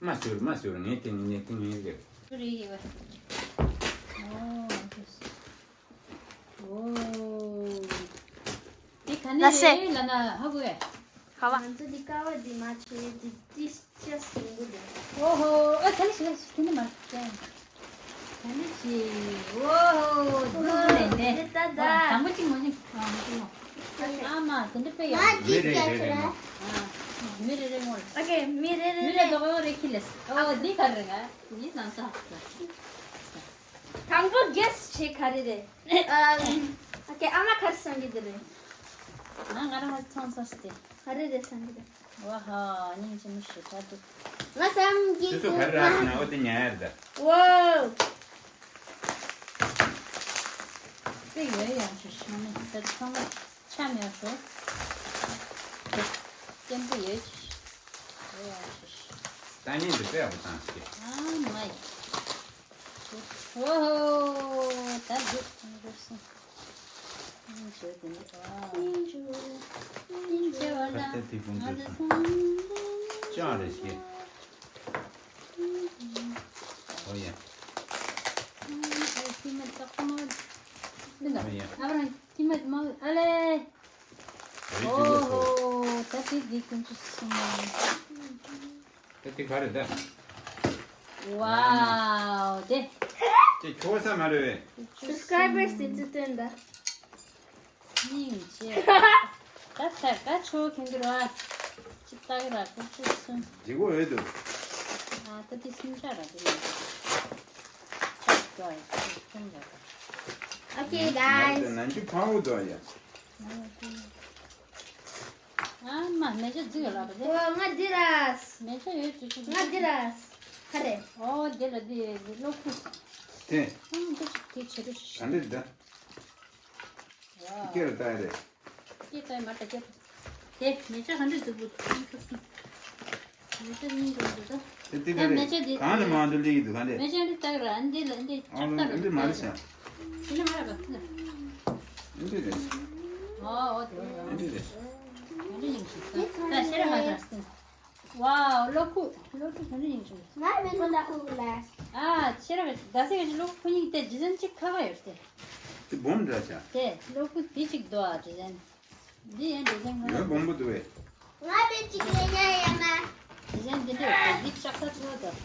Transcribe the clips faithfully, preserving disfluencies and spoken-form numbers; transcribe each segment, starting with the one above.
མ་ཟུར་མ་ཟུར། ངས་དེ་ངས་དེ་ངས་རེད། ཟུར་རེད་ཡོད། ཨོ། ཨོ། དེ་ག་ནས་ལ་སེ་རེད་ལབ་ན་ཧ་གོ་ཡ། ག་བ། ང་ཚོ་འདི་ཀ་བ་འདི་མ་བྱེད། འདི་ཏིས་ཅེས་ཡོང་གི་འདུག་ཨོ་ཧོ། ཨ་ད་ནི་ཞིག་ལ་ཞིག་དེ་ནི་མ་བྱེད། ད་ནི་ཞིག་ཨོ་ཧོ། འདི་ནི་ནི་ད་ད། དང་པོ་གཅིག་མོ་གཅིག་ཨ་མ་དེ་འདྲ་དཔེ་ཡོད། མི་རེ་རེ་རེ་མོ། ཨ་མི་རེ་རེ་མོ། ཨོ་ཁེ། མི་རེ་རེ་མི་རེ་རེ། དོ་ག་རེ་ཁི་ལེ། ཨོ་འདི་ག་རེ་ག་འདི་ནང་ས། དང་པོ་གེ་སི་བྱེད། ག་རེ་རེད། ཨ། ཨོ་ཁེ། ཨ་མ་ག་རེ་བསམ་གྱི་འདུག་རེད། ང་ང་རང་ཚང་ཚང་སྟེ། ག་རེ་རེད་བསམ་གྱི་འདུག་ཝ་ཧ། སྙིང་རྗེ་མོ་ཞེ་དྲག་འདུག་ང་བསམ་གྱི་འདུག་དེ་ཚོ་ག་རེ་རག་སོང་ན། ཨོ་དེ་ཉར་ཡ་རེད་ད། ཝའོ། དཔེ་ཡོད་ཡོང་ཞེས་ཤོད་ནས་ཟེར། ཚང་མ་ཆ་མེད་ཤོག་སྐྱེན་པོ་ཡོད་ཅིག་ཡོད་ཡོང་ཞེས། ལྟ་ཉན་དུ་དཔེ་ཡག་པོ་བཏང་ཟེར། ཨ་མ་ཡི། ཝོ་ཧོ། ད་འདི་འགྲོ་སོང་། སྙིང་རྗེ་དེ་འདྲ། ཨ། སྙིང་རྗེ། སྙིང་རྗེ་བ་ལ། ད་ལྟ་དེ་ཀུན་ང་ཚོ་ཚོ་སོང་། ཅང་རེ་ཞིག་ཨོ་ཡ། ཨ་ཁྱི་མ་ཏག་མ། འདི་ལ། ཨོ་ཡ། ཨ་རང་ཁྱི་མ་མ་ཨ་ལེ། ཨོ་ཧོ། ད་དེ་འདི་ཀུན་ཚོ་སོང་། ད་དེ་ག་རེ་ད། ཝའོ་དེ། དེ་ཁྱོ་ས་མ་རེད་བས། སབ་སི་ཀ་རའི་བར་སི་དེ་ཚོ་སྟོན་ད། སྙིང་རྗེ། ད་ཚ་ག་ཆོ་ཁེན་གི་ར། ཅི་ལྟ་གི་ར་ཁོ་ཚོ་སུན། འཇིགས་པོ་འོས་འདུག་ཨ་ད་དེ་སུན་ཆ་ར་དེ་ཡིན། ཆག་ཏོ་ཡ་ཆག་ཅུང་ཡ། ཨོ་ཁེ་གྷའི་སི། ནན་ཅུ་ཕང་བོ་དོ་ཡ། ཨ་མ་མེ་ཆ་རྫིག་ལ་བ་དེ། ཨོ་ང་འདི་ར། མེ་ཆ་ཡོད་ཅུ་ཅུ། ང་འདི་ར། ག་རེ། ཨོ་འདི་ལ་འདི་གློ་ཁུ། དེ། ཨ་འདི་ཅིག་དེ་ཆེ་རུ་ཞིག་འདི་འདྲ། ཝ། སྐེ་ལ་བཏགས་རེད། སྐེ་བཏགས་མ་བཏགས་སྐེ། དེ་མེ་ཆ་ག་འདྲ་རྫིག་པོ་འདུག་མེ་ཆ་སྙིང་རྗེ་འདུག་ད། དེ་དེ་ད་མེ་ཆ་དེ་གང་ནས་མང་དུ་སླེབས་ཀྱི་འདུག་ག་འདི། མེ་ཆ་འདི་བཏགས་ར་འདི་ལ་འདི་ཨ་ལོ་ཆགས་ད་ར་འདི་མ་རེད་ཤག་དེ་ནི་མ་རེད་པ། འདི་རེད། ཨོ་ཨོ་དེ་འདི་རེད། ད་ཤེས་ར་མ་ད། ཝའོ། གློ་ཁུ། གློ་ཁུ་ག་འདྲ་ཡིན་ཅུང་། ང་མི་ཁོ་ན་ཁུ་ལ། ཨ་ཁྱེད་རང་གི་ཟླ་ཚེས་ཀྱི་གློ་ཁུ་གཉིས་དེ་ཌི་ཛའིན་གཅིག་ཁ་ཁ་ཡོད་དེ། དེ་སྦོམ་འདྲ་ཆགས། དེ་གློ་ཁུ་དེ་གཅིག་འདུག་ཨ་ཌི་ཛའིན། འདི་ཡང་ཌི་ཛའིན་ཁ་ཡོད་ཁ་སྦོམ་པོ་འདུག་བས། ང་དེ་གཅིག་ལས་ཉག་ཡ་མ། ཌི་ཛའིན་འདི་འདྲ་ཡོད་དེ་འདི་ལྕགས་ཐག་ཆེ་བ་འདུག་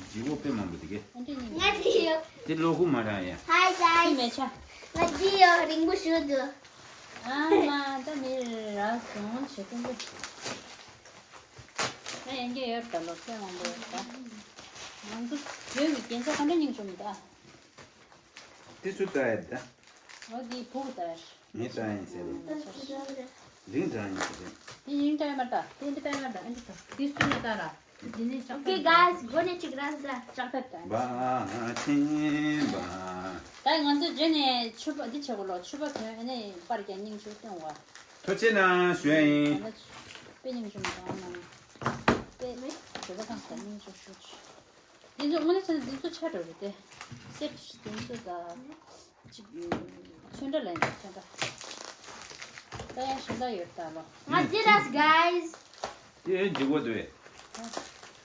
ལྗིད་པོ་དཔེ་མང་པོ་འདུག་གས། ཨ་འདྲ་ཡིན། ང་དེ་ཡོད། དེ་གློ་ཁུ་མ་རག་ཡ། ཧའི་གྷའི་སི། དེ་མེ་ཆ། ང་འདི་ཡོད། རིང་པོ་ཞིག་འདུག་ཨ་མ་ད་མི་རག་སོང་བྱེད་ཀུན་པོ། ཨ་ ཡན་གྱི་ཡོད་ད་ལོ་ཚོད་མང་པོ་ཡོད་ད། ང་ཚོ་བོད་ཀྱི་རྒྱན་ཆ་ག་འདྲ་རྙིང་བྱུང་མི་ད། དེ་སུ་ལྟ་ཡ་ད། འོ་དེ་བུ་ལྟ་ཡ། ངས་ལྟ་ཡིན་ཟེར་རེད། རིང་དྲགས་ཡིན་ཟེར་རེད། དེ་ཡིན་ལྟ་ཡ་མ་ལྟ། དེ་འདི་ལྟ་ཡ་མ་ལྟ། ཨ་འདི་ལྟ། དེ་སུ་ལ་ལྟ་ར། དེ་ནས་ལྕགས་Okay, ཐབ་guys, go and check Razda. ལྕགས་ཐབ་ལྟ་ཡ། བ་ཆེན་པ། ད་ང་ཚོ་རྗེས་ནས་ཕྱུ་པ་འདི་བྱེད་དགོས་ལོ། ཕྱུ་པ་གྱོན་ཨ་ནི་པར་རྒྱག་སྙིང་ཆུ་སྟོན་བ། ཐུགས་རྗེ་གནང་ཞུ་ཡ་ཡིན། ད་དཔེ་སྙིང་ཆུ་མ་གཏོང་ན། དཔེ་མེད་བོད་པ་ཚང་ས་སྙིང་ཆུ་ཞུ་ཆུ། འདི་ཚོ་དངོས་གནས་བྱས་ན་འདི་ཚོ་ཆ་འགྲོ་རེད་དེ། སེ་ཊི་འདི་ཚོ་ད་ཅིག་ཚོན་ཁྲ་ལེན་དང་ཚོན་ཁྲ། ད་ཡང་གཞན་དག་ཡོད་ད་ལོ། ང་འདི་རེད་guys. དེ་འཇིགས་པོ་འདུག་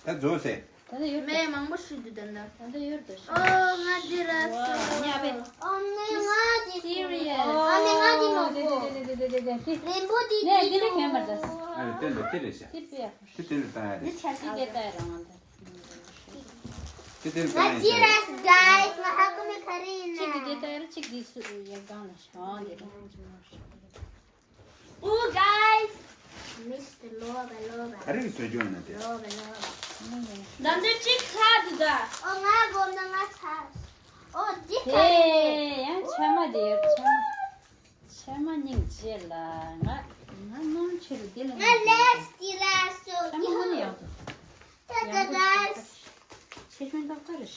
ད་རྫོགས་ཟེར། ད་ལྟ་ཡོད་ད། མེ་མང་པོ་ཞིག་འདུག་ད་ལྟ། ད་ལྟ་ཡོད་ད་ཞིག་ཨོ་ང་འདི་རེད་སོ། ཉ་པེ། ཨོ་ནེ་ང་འདི་Serious. ཨོ་ནེ་ང་འདི་མ་གོ། དེ་དེ་དེ་རེན་པོ་འདི་ནས་འདི་ནི་གན་མར་ད། ཨ་རེ་དེ་འདྲ་དེ་རེད་ཤག་དེ་དཔེ་ཡག་པོ། དེ་དེ་འདྲ་ད་ཡ་རེད། འདི་ཆ་ཚིག་དེ་ད་ཡ་རང་ད། དེ་དེ་ལ་ང་ཅི་རེད་guys. ང་ཧ་གོ་མེད་ག་རེ་ཡིན་ན། གཅིག་གི་དེ་ལྟར་གཅིག་གི་སུ་ཡག་སྒང་ལ་ཤང་དེ་རེད། ཨུ་guys. Mister Loba Loba. ག་རེ་གི་བཟོ་རྒྱུ་ཡིན་ན་དེ། Loba Loba. ད་འདི་གཅིག་ཁ་དུ་ད། ཨོ་ང་གོ་ན་ང་ཚ། ཨོ་འདི་ག་རེ། དེ་ཡང་ཆ་མ་དེ་ཡོད་ཆ་མ། ཤ་མ་སྙིང་རྗེ་ལ་ང་ང་མང་ཆེ་རུ་འདི་ལ་ང་ལེས་ཏི་ལ་སོ་ཤ་མ་ཧོན་ཡག་ཏུ་ཏ་ཏ་ཏ། ཤེས་ཤོན་ཏག་ཏག་རེད།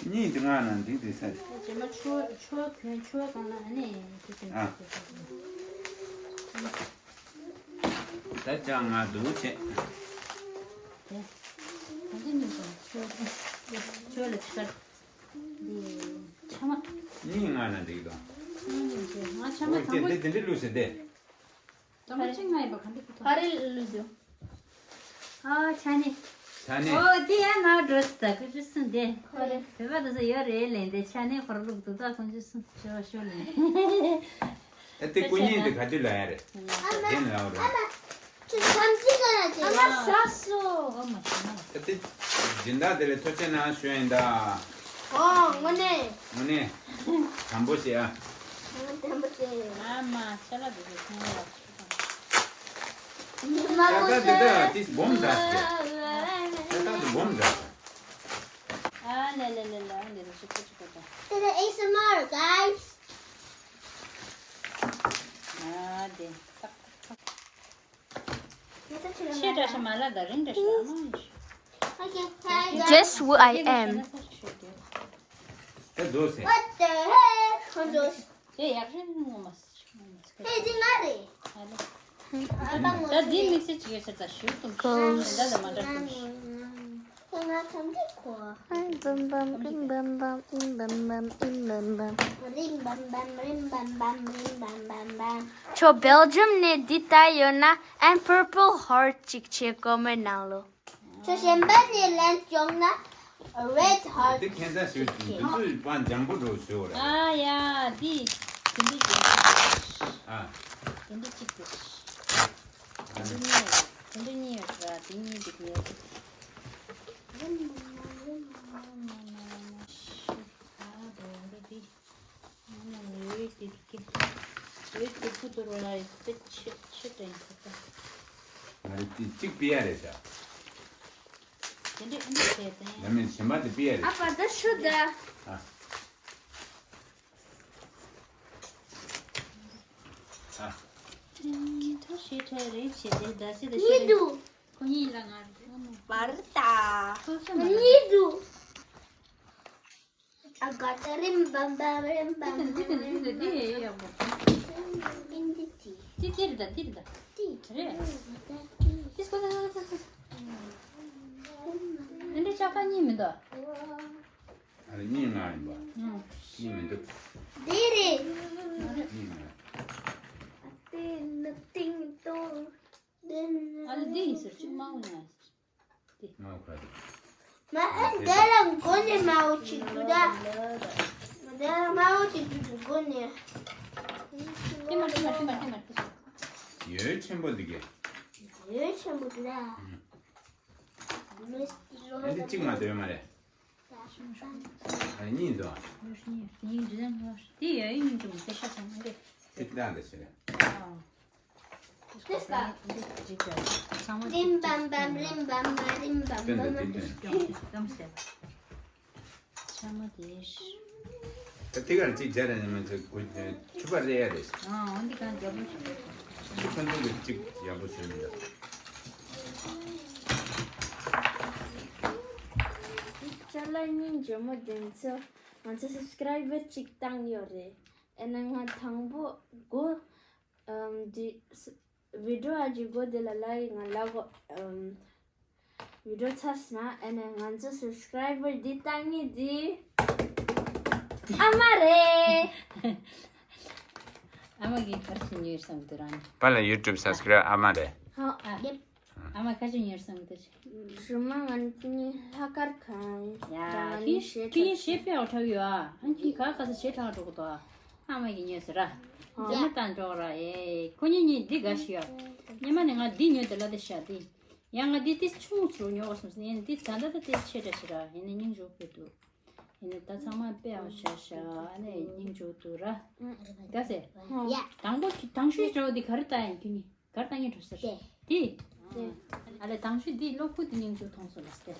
གཉིས་དེ་ང་ན་འདི་འདི་ས། རྗེས་མ་ཆུ་ཆུ་གོན་ཆུ་གང་ན་ཨ་ནི་དེ་དེ་ཨ། དེ་དེ། ད་ཅང་ང་འདུག་བྱེད། དེ། གང་ཅི་ནི་ཞིག་ཆོས་ཆོས་ལ་ཆར། འདི་ཆ་མ། གཉིས་ང་ན་འགྲིག་དང་། གཉིས་ནི་ཆོས་ང་ཆ་མ་འོ་དང་པོ། དེ་དེ་དེ་འདྲ་བླུགས་ཟེར་དེ། དང་པོ་ཆེ་ང་ཡིན་པ་ག་འདྲ་གི་ཐོག་ག་རེ་བླུགས་རྒྱུ། ཨ་ཆ་ནི། ཆ་ནི། ཨོ་དེ་ཡ་ང་འགྲོ་སི་ད་ཁུ་ཆུ་སུན་དེ། ཁོ་རེ། བོད་པ་དེ་ཚོ་ཡོད་རེད་ལན་དེ་ཆ་ནི་ཁོར་བླུགས་འདུག་ད་ཁུ་ཆུ་སུན་ཤོ་ཤོ་ལན། ཨ་དེ་སྐུ་བརྙན་དེ་ག་དུས་ལ་ཡ་རེད། ཨ་མ། དེ་ནས་ལའོ་རེད། ཨ་མ། ཁྱོད་ཐམས་ཅད་ཀ་ལ་དེ། ཨ་མ་ཤ་སོ། ཨ་མ་ཤ་མ། ཨ་དེ་སྦྱིན་བདག་དེ་ལ་ཐུགས་རྗེ་གནང་ཞུ་ཡིན་ད། ཨོ་དངོས་གནས། དངོས་གནས། དམ་པོ་བྱེད་ཨ། དམ་པོ་བྱེད། ཨ་མ་ཤ་ལ་དེ་དེ་ཁྱོད་ལ། ད་ད་དེ་ད་ཏིས་སྦོམ་འདྲ་ཞིག་ད་ད་དེ་སྦོམ་འདྲ། ཨ་ལེ་ལེ་ལེ་ལེ་ཨ་ལེ་ལེ་ཤི་ཁོ་ཤི་ཁོ་ད། དེ་ད་ཨེ་སི་ཨེམ་ཨར་guys. ཨ་དེ་ཏག་ཏག་ཏག་ཤེས་བཀྲ་ཤིས་མ་ལ་དང་རིང་བཀྲ་ཤིས་ཨ་མ་ཡིན་ཤི། Okay, hi guys. Guess who I am? དེ་རྫོགས་ཟེར། What the heck? ཁོ་ཚོ། དེ་ཡག་རིང་ངོ་མ་ཧེ་འདི་ང་རེད། ཨ་ལེ། ཨ་ད་ངོ་ད་འདི་མི་ཚེ་ཅི་ཡོད་ཟེར་ད་ཞུ་དུམ་ཤི་ད་ད་མ་འདྲ་དུམ་ཤི། ཁོ་ང་ཐམས་ཅད་གོ། Bum bum bim bum bum, im bum bum, im bum bum. རིམ་བམ་བམ་རིམ་བམ་བམ་རིམ་བམ་བམ་བམ། ཁྱོད་Belgium ནས་འདི་ལྟ་ཡོད་ན་and purple heart ཅིག་བྱེད་ཀོ་མེན་ནང་ལོ། ཁྱོད་གཞན་པ་ནས་ལན་བྱུང་ན་red heart འདི་ཁྱད་མཚར་ཞིག་འདི་ཚོའི་པང་ལྗང་བུ་འགྲོ་ཞུ་བ་རེད། ཨ་ཡ་འདི་དེ་འདི་ཅིག་ཨ། དེ་འདི་གཅིག་དེ། དེ་འདི་གཉིས་ཡོད་རེད། དེ་འདི་གཉིས་ཡོད་རེད། དེ་གཉིས་འདི་གཉིས་ཡོད་རེད། ཨ་འདི་འདི་འདི། ཨ་ནི་འོད་འདི་འདི་གི། འོད་འདི་ཕུ་དུར་བ་ལ་ཡོད་པའི་ཆེ་ཆེ་དྲན་ཁོ་ཐག་ང་རེ་དེ་གཅིག་པི་ཡ་རེད་ཤག་དེ་འདྲ་ཨ་འདྲ་བྱས་ཏེ། ལ་མེན་གཞན་པ་དེ་པི་ཡ་རེད། ཨ་ཕ་ད་ཤུ་ད། ཨ། ཨ། ཁྱི་ཐོ་ཤེས་ཁྲལ་རེད་བྱས་ཏེ་ད་སི་ད་ཤེས་རེད། ཁོ་གཉིས་ལ་ང་རེད། བར་ད། ཁོ་ཤོ་མ་རེད། ཨ་ག་ད་རིམ་བམ་བམ་རིམ་བམ་བམ། འདི་དང་འདི་དང་འདི་ཡག་པོ། ཨིན་འདི་ཏི། ཏི་ཏི་རི་ད་ཏི་རི་ད། ཏི། རེད། ཏི་སྐོ་ད་ད་ད་ད། འདི་འདྲ་ལྕགས་པ་གཉིས་མི་འདུག་ཨ་རེ་གཉིས་ང་ཡིན་པ། ཨང་། གཉིས་མི་འདུག་འདི་རེད། གཉིས་ང་། ཏི་ནི་ཏིང་ཏོ། ཨ་ལེ་འདི་ཡིན་ཟེར་གཅིག་མང་ཡིན་ཟེར། མའོ་ཁ་རེད། མ་ཨེ་འདི་ལ་མགོ་ནས་མའོ་ཅིག་འདུག་ད། འདི་ལ་མའོ་ཅིག་འདུག་མགོ་ནས། ཐེ་མ་ཐེ་མ་ཐེ་མ་ཐེ་མ་ཐེ་མ། ཡོད་ཆེན་པོ་འདི་གས། ཡོད་ཆེན་པོ་འདི་ལ། ཨ་འདི་གཅིག་མ་གཏོགས་ཡོད་མ་རེད། ཨ་གཉིས་འདུག་ཨ། གཉིས་འདུག་ཨ། དེ་ཡ་ཡིན་འདུག་དེ་ཤ་ཚང་མ་རེད། དེ་ད་ ཡང་དེ་བྱས། རིམ་པམ་པམ་རིམ་པམ་པ་རིམ་པམ་པམ། སྟོན་དང་དེ་སྟོན། ཤ་མ་དེ། ད་དེ་གར་གཅིག་སྦྱར་ནས་མི་ཚོས་གུ་ཆུ་པ་རེ་ཡ་རེད། ཨ་འོན་ཏེ་གང་རྒྱབ་པོ་ཞིག་རེད། ཆུ་ཁ་འདུག་གི་གཅིག་ཡག་པོ་བཟོས་མི་འདུག་ཅ་ལག་སྙིང་རྗེ་མོ་དེ་ཚོ་ང་ཚོ་སབ་སི་ཀ་རའི་བར་གཅིག་བཏང་ཡོད་རེད། ཨེ་ན་ང་དང་པོ་གོ་ཨམ་འདི་ས་བི་ཌི་ཡོ་ཨ་ཅི་གོ་དེ་ལ་ལ་ཡི་ང་ལ་གོ་ཨམ་བི་ཌི་ཡོ་ཚར་སོང་ན་ཨེ་ན་ང་ཚོ་སབ་སི་ཀ་རའི་བར་འདི་བཏང་ངེས་འདི་ཨ་མ་རེད། ཨ་མ་གིས་ག་རེ་བྱེད་ཉོས་བསམ་འདུག་རང་ཉིད། པཱ་ལགས་ཡུ་ཊུབ་སབ་སི་ཀ་རའིབ་ཨ་མ་རེད། ཧོ། ཨ། ཨ་མ་ཁ་ཆུ་ཉེར་སོང་དུ། ཞུ་མ་ང་ནི་ལྷག་དཀར་ཁང་། ཡ། ཁྱི་ཁྱི་ཞེ་ཁྲག་ཞེ་ཕེ་འོ་ཁྲག་ཡོད་ཨ། ཨ་ཁྱི་ག་ག་ས་ཞེ་ཁྲག་འགྲོ་གི་དོ། ཨ་མ་གི་ཉེས་ཟེར་ར། ཨོ། ཉི་མ་བཏང་འགྲོ་ར་ཨེ། ཁོ་གཉིས་གཉིས་འདི་དགའ་ཤི་ཡ། ཉི་མ་ནི་ང་འདི་ཉོས་ཏེ་ལ་དེ་ཤ་འདི། ཡ་ང་འདི་ཏིས་ཆུང་ཚུར་ཉོ་བ་སོང་ཟིན་ཡིན་འདི་ད་ད་ད་ཏིས་ཆེ་དྲ་ཤི་ར་ཡིན་ནི་སྙིང་རྗེ་པོ་འདུག་ཡིན་ནི་ད་ཚང་མ་དཔེ་ཨོ་ཤ་ཤ་ཨ་ནི་སྙིང་རྗེ་པོ་འདུག་ར། དགའ་སེ། ཡ། དང་པོ་དང་ཤོས་འདྲ་བོ་འདི་ག་རེ་ལྟ་ཡིན་ཁྱོད་གཉིས། གར་བཏང་ངེས་འགྲོ་ཟེར། དེ། དེ། དེ། ཨ་ལས་དང་ཤོས་འདི་གློག་སྐུད་དེ་སྙིང་རྗེ་ཐོང་སོང་ལ་སྟེ།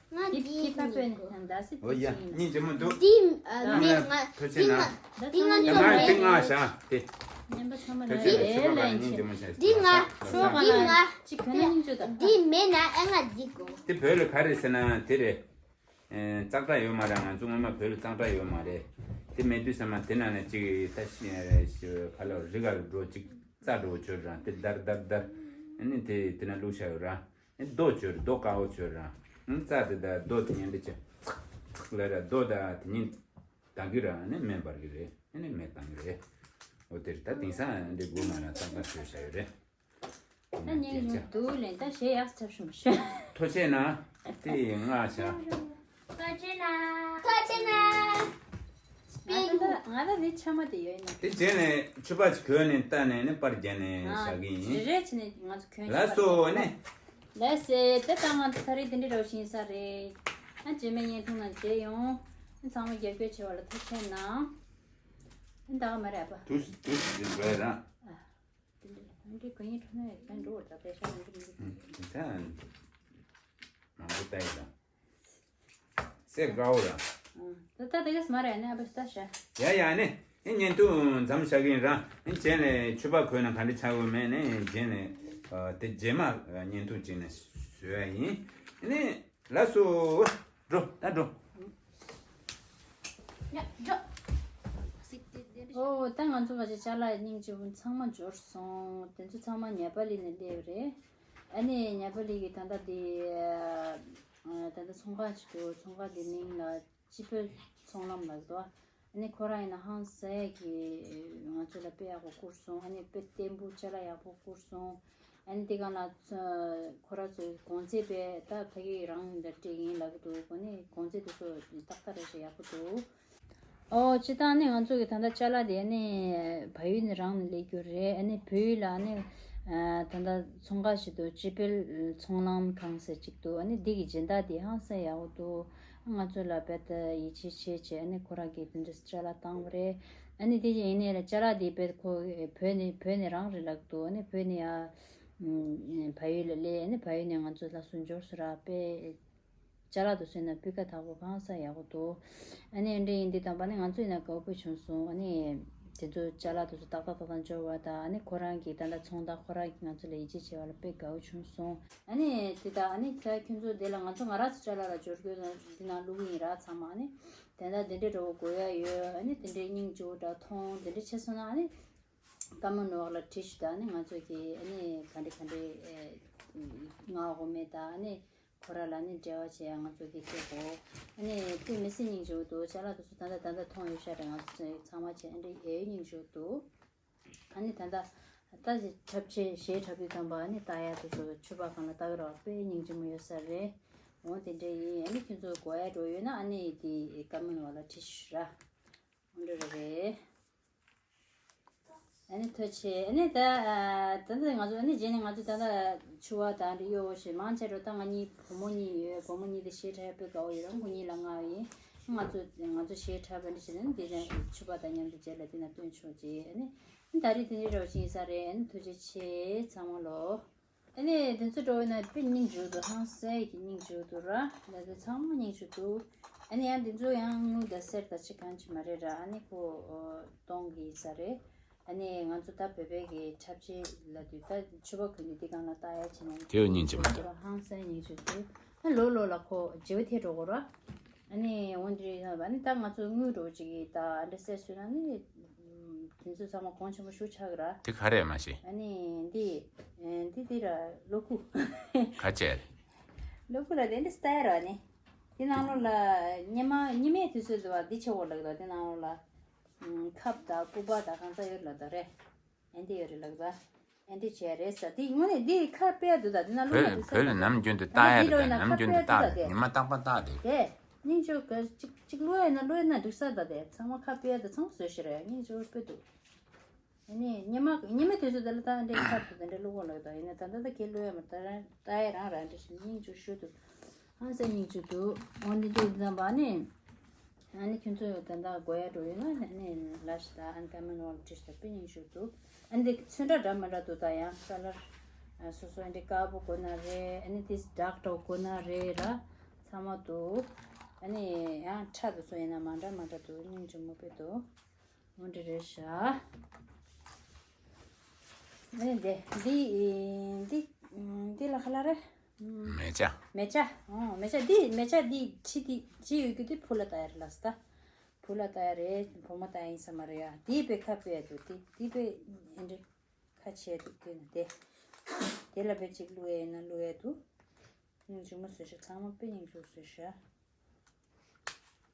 ང་འདི་འདི་ཁྱི་ཁ་པོས་ནི་ཐང་ཟེར་འོ་ཡ་ཐེ་ཆིན་སྙིང་རྗེ་མོ་འདུག་འདི་ཨ། ཨ་འདི་མ་ང་ཐུགས་རྗེ་འདི་ང་གནང་། འདི་ང་ཨ་ཚོ་མ་མེད། འདི་ང་བཞག་དེ། ཉན་པ་ཚང་མ་ཐུགས་རྗེ་ལ་ལ་ཆོས་པ་ལ་སྙིང་རྗེ་མོ་བཞག་འདི་ང་ཤོག་ག་ལ་ཅི་ག་ནས་སྙིང་རྗེ་དང་། འདི་མེད་ན་ཨ་ང་འདི་དགོས། དེ་བོད་ལ་ག་རེ་ཟེར་ན་དེ་རེད། ཙག་ཙག་ཡོད་མ་རེད། ང་ཚོ་སྔོན་མ་བོད་ལ་ཙག་ཙག་ཡོད་མ་རེད། དེ་མེད་དུས་ཙམ་པ་དེ་ནང་ནས་ཅིག་ད་ཤི་ག་ལ་རི་ག་ལ་འགྲོ་ཅིག་རྩྭ་འགྲོ་བྱོས་རང་དེ་དར་དར་དར། ཨ་ནི་དེ་དེ་ན་བླུགས་བཞག་ཡོད་རང་། ཨ་རྡོ་བྱོས་རྡོ་དཀར་པོ་བྱོས་རང་། ཨ་རྩྭ་དེ་དང་རྡོ་དེ་ཉན་འདྲ་བྱས་ཚག་ཚག་ལ་ར་རྡོ་དང་དེ་ཉིན་དང་གི་རང་ཨ་ནི་སྨན་འབར་གི་རེད། ཨ་ནི་མེ་བཏང་གི་རེད། འོ་དེར་ད་དེང་སང་འདི་དགུ་མ་ན་ཙག་ཙག་བྱོས་བཞག་ཡོད་རེད། ད་ཉན་ཡོང་འདུག་ལན་ད་ཞེ་ཡག་ཐབས་ཤུམ་ཤོད། ཐོ་ཆེ་ན་དེ་ཡི་ང་ཤ། ཐོ་ཆེ་ན། ཐོ་ཆེ་ན། ང་ད་ང་ད་ནི་ཆ་མ་དེ་ཡོད་ནི། དེ་རྗེས་ནས་ཆུ་པ་ཅིག་གོས་ནས་བལྟ་ནས་ནི་པར་རྒྱན་ནས་བཞག་གི་ཡིན། རེ་རེ་བྱས་ནས་ང་ཚོ་གོན། ལ་སོ་ནི། ལ་སེ་དེ་ད་ང་ཚོ་ད་རེས་དེ་འདྲི་རོགས་ཤིང་ས་རེད། ཨ་རྗེས་མའི་བརྙན་ཐུང་ནང་མཇལ་ཡོང་། ཨ་ཚང་མ་རྒྱབ་སྐྱོར་བྱེད་པ་ལ་ཐུགས་རྗེ་གནང་། ཨ་ད་ག་མ་རེད་པ། དུས་དུས་ཟིན་པ་རང་། ཨ། དེ་འདྲ་ཨ་འདྲའི་གོ་ཡིན་ཁྲོ་ནས་ཡང་འགྲོ་བར་ད་པེ་ཤ་མང་པོ་མི་འདུག་ད་མང་པོ་ལྟ་ཡི་ད། སེ་དགའ་བོ་ར། ད་ད་དེ་གས་མ་རེད་ནས་ཨ་པེ་ད་ཤ། ཡ་ཡ་ནས་ཨེ་བརྙན་ཐུང་མཚམས་བཞག་གི་ཡིན་ར། ཨེ་རྗེས་ནས་ཆུ་པ་གོས་ན་ག་འདྲ་ཆགས་ཡོད་མེད་ནས་རྗེས་ནས་དེ་རྗེས་མ་བརྙན་ཐུང་ཅིག་ནས་བཟོ་ཡ་ཡིན་ནས། ལགས་སོ། འགྲོ་ད་འགྲོ། ཡ་འགྲོ། ཨོ་ད་ང་ཚོ་ང་ཚོ་ཅ་ལག་སྙིང་རྗེ་པོ་ཚང་མ་འབྱོར་སོང་། དེ་ཚོ་ཚང་མ་ཉ་པ་ལི་ནས་སླེབས་རེད། ཨ་ནི་ཉ་པ་ལི་གི་ད་ལྟ་དེ་ད་ལྟ་ཚོང་ཁང་ཞིག་འདུག་ཚོང་ཁང་དེ་མིང་ལ་སྤྱི་སྤེལ་ཚོང་ལམ་ལ་འདུག་ཨ་ནི་ཁོ་རང་ཡིན་ན་ཧང་སང་གི་ང་ཚོ་ལ་དཔེ་ཡག་པོ་བསྐུར་སོང་། ཨ་ནི་དཔེ་བརྟན་པོ་ཅ་ལག་ཡག་པོ་བསྐུར་སོང་། ཨ་ནི་དེ་ག་ལ་ཁོ་རང་ཚོའི་གོང་ཚད་དཔེ་ད་ཕ་གི་རང་འདྲ་སྤྲད་ཡིན་ལབ་ཀྱི་འདུག་ཨ་ནི་གོང་ཚད་དེ་ཚོ་ཏག་ཏག་རེད་ཤག་ཡག་པོ་འདུག་ཨོ་སྤྱི་བཏང་ནི་ང་ཚོ་གི་ད་ལྟ་ཅ་ལག་དེ་ནི་བལ་ཡུལ་ནས་རང་ནས་སླེབས་རྒྱུ་རེད། ཨ་ནི་བལ་ཡུལ་ལ་ཨ་ནི་ད་ལྟ་ཚོང་ཁང་ཞིག་འདུག་སྤྱི་སྤེལ་ཚོང་ལམ་ཁང་ཟེར་ཅིག་འདུག་ཨ་ནི་འདི་གི་སྦྱིན་བདག་དེ་ཧང་སང་ཡག་པོ་འདུག་ང་ཚོ་ལ་དཔེ་ད་ཡིད་ཆེས་བྱས་བྱས་ཨ་ནི་ཁོ་རང་གིས་དེ་འདྲ་ཅ་ལག་བཏང་བ་རེད། ཨ་ནི་དེ་ཡིན་ནའི་ལ་ཅ་ལག་དེ་དཔེ་ཁོ་བོད་ནས་བོད་ནས་རང་རེད་ལབ་འདུག་ཨ་ནི་བོད་ནས་ཡ་བལ་ཡུལ་ལ་སླེབས། ཨ་ནི་བལ་ཡུལ་ནས་ང་ཚོ་ལ་སུ་འབྱོར་སོང་ར་དཔེ། ཅ་ལག་དེ་ཚོ་ཡིན་ན་སྤུས་ཀ་དག་པོ་ཧང་སང་ཡག་པོ་འདུག་ཨ་ནི་འདྲ་ཡིན་དུས་ཙམ་པ་ནི་ང་ཚོ་ཡིན་ན་དགའ་པོ་བྱུང་སོང་། ཨ་ནི་དེ་ཚོ་ཅ་ལག་དེ་ཚོ་ཏག་ཏག་ཏག་ཏག་འབྱོར་བ་དང་། ཨ་ནི་ཁོ་རང་གིས་ད་ལྟ་ཚོང་བདག་ཁོ་རང་གིས་ང་ཚོ་ལ་ཡིད་ཆེས་བྱས་པ་ལ་དཔེ་དགའ་པོ་བྱུང་སོང་། ཨ་ནི་དེ་དག་ཨ་ནི་ད་ཁྱོད་ཚོ་འདི་ལ་ང་ཚོ་ང་རང་ཚོ་ཅ་ལག་ལ་འབྱོར་དགོས་ན་འདི་ནང་བླུག་གི་ཡིན་ར་ཚང་མ། ཨ་ནི་དེ་འདྲ་དེ་འདྲའི་འདྲ་བོ་དགོས་ཡ་ཡོད། ཨ་ནི་དེ་འདྲའི་སྙིང་རྗེ་པོ་འདྲ་མཐོང་དེ་འདྲ་བྱས་སོང་ན་ཨ་ནི་ཀ་མན་འོག་ལ་བྲིས་ཤིག་ད་ཨ་ནི་ང་ཚོ་གིས་ཨ་ནི་ག་འདྲ་ག་འདྲ་མངགས་དགོས་མེད་ད་ཨ་ནི། ཁོ་ར་ལ་ནི་འབྲེལ་བ་བྱེད་ཡ་ང་ཚོ་གི་སྐད་གོ་ཨ་ནི་དེ་མི་སྲིད་སྙིང་རྗེ་པོ་འདུག་ཅ་ལག་དེ་ཚོ་ད་ལྟ་ད་ལྟ་མཐོང་ཡོད་ཤག་རེད། ང་ཚོ་ཚང་མ་བྱས་ཨ་འདྲ་ཡས་སྙིང་རྗེ་པོ་འདུག་ཨ་ནི་ད་ལྟ་ད་ཅི་འཁྲབ་ཆས་གཞས་འཁྲབ་དུས་ཙམ་པ་ཨ་ནི་ལྟ་ཡ་དེ་ཚོ་ཕྱུ་པ་སྒང་ལ་ལྟ་གི་རོགས་དཔེ་སྙིང་རྗེ་མོ་ཡོད་ས་རེད། འོ་དེ་འདྲ་ཡིན། ཨ་ནི་ཁྱོད་ཚོ་དགོས་ཡ་འགྲོ་ཡོད་ན་ཨ་ནི་དེ་ཀ་མན་འོག་ལ་བྲིས་ཤིག་ར། འོ་འདྲ་རེད། ཨ་ནི་ཐུགས་རྗེ་ཆེ། ཨ་ནི་ད་ད་ལྟ་ང་ཚོ་ཨ་ནི་རྗེས་ནས་ང་ཚོ་ད་ལྟ་ཕྱུ་པ་དང་འདྲ་གཡོ་བོ་ཞེས་མང་ཆེ་འགྲོ་ད་ང་གཉིས་བུ་མོ་གཉིས་ཡོད། བུ་མོ་གཉིས་དེ་གཞས་འཁྲབ་དཔེ་དགའ་བོ་ཡོད་རང་ཁོ་གཉིས་ལ་མངགས་ཡིན། ང་ཚོ་ང་ཚོ་གཞས་འཁྲབ་པ་འདི་བྱས་ན་འདི་ནས་ཕྱུ་པ་དང་མཉམ་དུ་རྗེས་ལ་འདི་ན་སྟོན་ཆོག་ཅེས། ཨ་ནི་ད་རེས་དེ་འདྲའི་རོགས་ཤིག་ཡིན་ས་རེད། ཨ་ནི་ཐུགས་རྗེ་ཆེ་ཚང་མ་ལོ། ཨ་ནི་དེ་ཚོ་འགྲོ་བའི་ན་དཔེ་སྙིང་རྗེ་འདུག་ཧང་སངས་ཀྱི་སྙིང་རྗེ་འདུག་ར། ད་དེ་ཚང་མ་སྙིང་རྗེ་འདུག་ཨ་ནི་ཡང་དེ་ཚོ་ཡང་དངུལ་དང་གསེར་དང་ཅི་གང་ཅི་མ་རེད་ར། ཨ་ནི་ཁོ་གཏོང་གི་ཡིན་ས་རེད། ཨ་ནི་ང་ཚོ་ད་བོད་པའི་གི་འཁྲབ་ཆས་ལ་དུས་ད་ཕྱུ་པ་གོན་དུས་འདི་སྒང་ལ་ལྟ་ཡ་བྱས་ན་དེའོ་སྙིང་རྗེ་མ་འདུག་ཧང་སངས་སྙིང་རྗེ་འདུག་ཨ་ལོ་ལོ་ལ་ཁོ་བརྗེ་བོ་ཐེབས་འགྲོ་གོ་ར། ཨ་ནི་འོན་ཏེ་ཨ་ནི་ད་ང་ཚོ་དངུལ་འགྲོ་ཅིག་གི་ད་ཨ་འདྲ་སེ་སུ་ན་ནི་དེ་ཚོ་ཚང་མ་གོང་ཆེན་པོ་ཞུ་ཆག་གི་ར། དེ་ག་རེ་མ་ཤེས། ཨ་ནི་འདི་འདི་འདི་ར་ལོ་ཁུ། ག་ཅེ། ལོ་ཁུ་ར་དེ་འདྲ་སྟ་ཡ་ར་ནི། དེ་ནང་ལོ་ལ་ཉི་མ་ཉི་མའི་དུས་ཚོད་དུ་བ་འདི་ཆེ་བོ་ལག་ད་དེ་ནང་ལོ་ལ། ཁབ་དང་སྐུ་པར་དང་གང་ཚ་ཡོད་ལ་ད་རེད། ཨེ་འདི་ཡོད་རེད་ལག་ད། ཨེ་འདི་བྱས་རེད་ས་དེ་དངོས་གནས་འདི་ཁ་དཔེ་འདུག་ད་དེ་ན་ལུག་ལ་བོད་དུ་བོད་ལ་ནམ་རྒྱུན་དུ་ད་ལྟ་ཡ་དེ་རེད་ལོ་ད་ཡིན་ན་ནམ་ཁ་རྒྱུན་དུ་དཔེ་འདུག་ད་ད་དེ། ཉི་མ་རྟག་པར་ལྟ་དེ། དེ་སྙིང་རྗེ་ག་གཅིག་གཅིག་ལུག་ཡ་ན་ལུག་ཡ་ན་འགྲིག་ས་ད་དེ་ཚང་མ་ཁ་དཔེ་ད་ཚང་མ་བཟོས་ཤི་རེད། སྙིང་རྗེ་དཔེ་འདུག་ཨ་ནི་ཉི་མ་ཉི་མ་དུས་ཚོད་དེ་ལ་ད་འདྲའི་ཁ་དུ་དེ་འདྲའི་ལུག་གོ་ལག་ད་ཡིན་ན་ད་ད་ད་ཁེ་ལུག་ཡ་མ་ད་ད་ཡ་རང་རང་འདྲ་ཞིག་སྙིང་རྗེ་ཞུ་འདུག་ཧང་སང་སྙིང་རྗེ་འདུག་འོན་ཏེ་འདི་ཙམ་པ་ནི། ཨ་ནི་ཁྱོད་ཚོ་ད་ལྟ་དགོས་ཡ་འགྲོ་ཡོད་ན་ཨ་ནི་ལ་ཤི་ད་ཨ་ནི་ཀ་མེན་ཝོལ་བྲིས་ཤག་དཔེ་སྙིང་རྗེ་འདུག་ཨ་ནི་འདི་ཚོན་ཁྲ་འདྲ་མི་འདྲ་འདུག་ད་ཡང་ཁ་ལར་སོ་སོ་འདི་དཀར་པོ་དགོས་ན་རེད། ཨ་ནི་དེ་ཌག་ཊོ་དགོས་ན་རེད་ར་ཚང་མ་འདུག་ཨ་ནི་ཡང་ཁྲ་དེ་ཚོ་ཡིན་ན་མ་འདྲ་མ་འདྲ་འདུག་སྙིང་རྗེ་མོ་དཔེ་འདུག་འོ་འདྲ་རེད་ཤག་ཨེ་འདི་འདི་འདི་འདི་ལ་ཁ་ལ་རེད། མེ་ལྕགས། མེ་ལྕགས། ཨོ་མེ་ལྕགས་འདི་མེ་ལྕགས་འདི་ཕྱི་འདི་ཕྱི་ཡོད་རྒྱུ་འདི་བུ་ལ་ལྟ་ཡ་རེད་ལ་ས་ད། བུ་ལ་ལྟ་ཡ་རེད། བུ་མོ་ལྟ་ཡ་ཡིན་ས་མ་རེད་ཡ། འདི་དཔེ་ཁ་དཔེ་ཡ་འདུག་འདི་འདི་དཔེ་ཨེ་འདྲ་ཁ་ཆེ་འདུག་དེ་ན་དེ། དེ་ལ་དཔེ་གཅིག་བླུག་ཡ་ཡིན་ན་བླུག་ཡ་འདུག་སྙིང་རྗེ་མོ་བཟོས་ཤག་ཚང་མ་དཔེ་སྙིང་རྗེ་བཟོས་ཤག་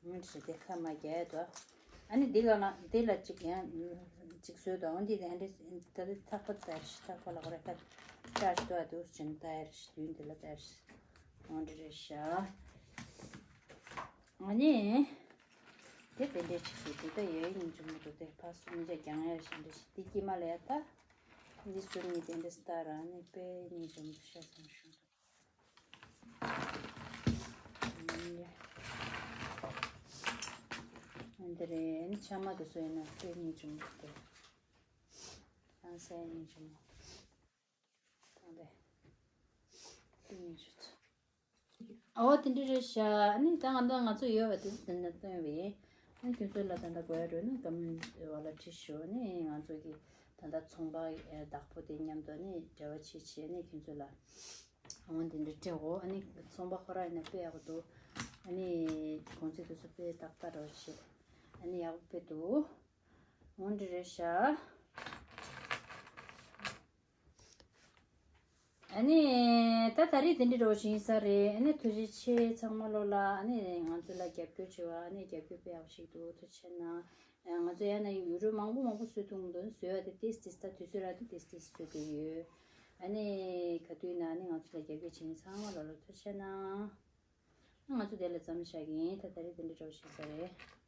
ང་འདྲ་དེ་ཁ་མ་རྒྱག་ཡ་དོ། ཨ་ནི་འདི་ལ་ན་འདི་ལ་གཅིག་ཡང་གཅིག་བཟོས་དོ། འོ་འདི་ལ་འདི་ད་ལྟ་ཐག་པ་ཙར་ཞིག་ཐག་པ་ལ་ཁོ་ར་ཁ་ཅག་ཞིག་དོ་ཨ་དུ་ཅན་ད་ཡར་ཞིག་དུས་འདི་ལ་ཙར་ཞིག་འོ་འདྲ་རེད་ཤག་ཨ་ནི་དེ་དེ་འདྲས་ཅིག་བྱེད་དུས་ད་ཡའི་སྙིང་རྗེ་མོ་དུ་དེ་ཕ་སུ་མི་ཇ་རྒྱང་ཡར་ཞིག་འདྲ་ཞིག་འདི་དཀྱིལ་མ་ལ་ཡ་ད་འདི་སུ་ནི་དེ་འདྲས་སྟ་ར་ཨ་ནི་དཔེ་སྙིང་རྗེ་མོ་ཤ་ཚ་ཤོག་འདི་རེད། ཨ་ནི་ཆ་མ་དེ་ཚོ་ཡིན་ན་དཔེ་སྙིང་རྗེ་མོ་དེ། ཨང་སའི་སྙིང་རྗེ་མོ། ཐང་དེ། དཔེ་སྙིང་རྗེ་ཚོ། ཨོ་དེ་འདྲ་རེད་ཤག་ཨ་ནི་ད་ང་ད་ང་ཚོ་ཡོད་པ་དེ་དེ་འདྲ་སྟོན་པ་ཡིན། ཨ་ནི་ཁྱོད་ཚོ་ལ་ད་ལྟ་དགོས་ཡ་འགྲོ་ན་ཀ་མེན་ཊི་བ་ལ་བྲིས་ཤོག་ཨ་ནི་ང་ཚོ་གི་ད་ལྟ་ཚོང་པ་བདག་པོ་དེ་མཉམ་དུ་ཨ་ནི་འབྲེལ་བ་བྱེད་བྱེད་ཨ་ནི་ཁྱོད་ཚོ་ལ། འོ་འདི་འདྲ་སྤྲད་འོ། ཨ་ནི་ཚོང་པ་ཁོ་རང་ཡིན་ན་དཔེ་ཡག་པོ་འདུག་ཨ་ནི་གོང་ཚད་དེ་ཚོ་དཔེ་ཏག་ཏག་རོ་བྱེད། ཨ་ནི་ཡག་པོ་དཔེ་འདུག་འོ་འདི་རེད་ཤག་ཨ་ནི་ད་ད་རེས་འདི་འདྲ་རོ་ཞིག་ཡིན་ས་རེད། ཨ་ནི་ཐུགས་རྗེ་ཆེ་ཚང་མ་ལོ་ལ། ཨ་ནི་ང་ཚོ་ལ་རྒྱབ་སྐྱོར་བྱེད་པ་ཨ་ནི་རྒྱབ་སྐྱོར་དཔེ་ཡག་པོ་ཞིག་འདུག་ཐུགས་རྗེ་ཆེ་གནང་། ང་ཚོ་ཡང་ན་ཡུ་རོ་མང་པོ་མང་པོ་བཟོས་ཐུབ་འདུག་བཟོས་པ་དེ་ཏིས་ཏིས་ད་དུས་ཚོད་རག་དུས་ཏིས་ཏིས་བཟོས་བསྡད་ཡོད། ཨ་ནི་ག་དུས་ན་ཨ་ནི་ང་ཚོ་ལ་རྒྱབ་སྐྱོར་བྱེད་མཁན་ཚང་མ་ལ་ལ་ཐུགས་རྗེ་གནང་། ང་ཚོ་དེ་ལ་ཙམ་བཞག་གི་ཡིན། ད་ད་རེས་དེ་འདྲ་འདྲ་བོ་ཞིག་ས་རེད།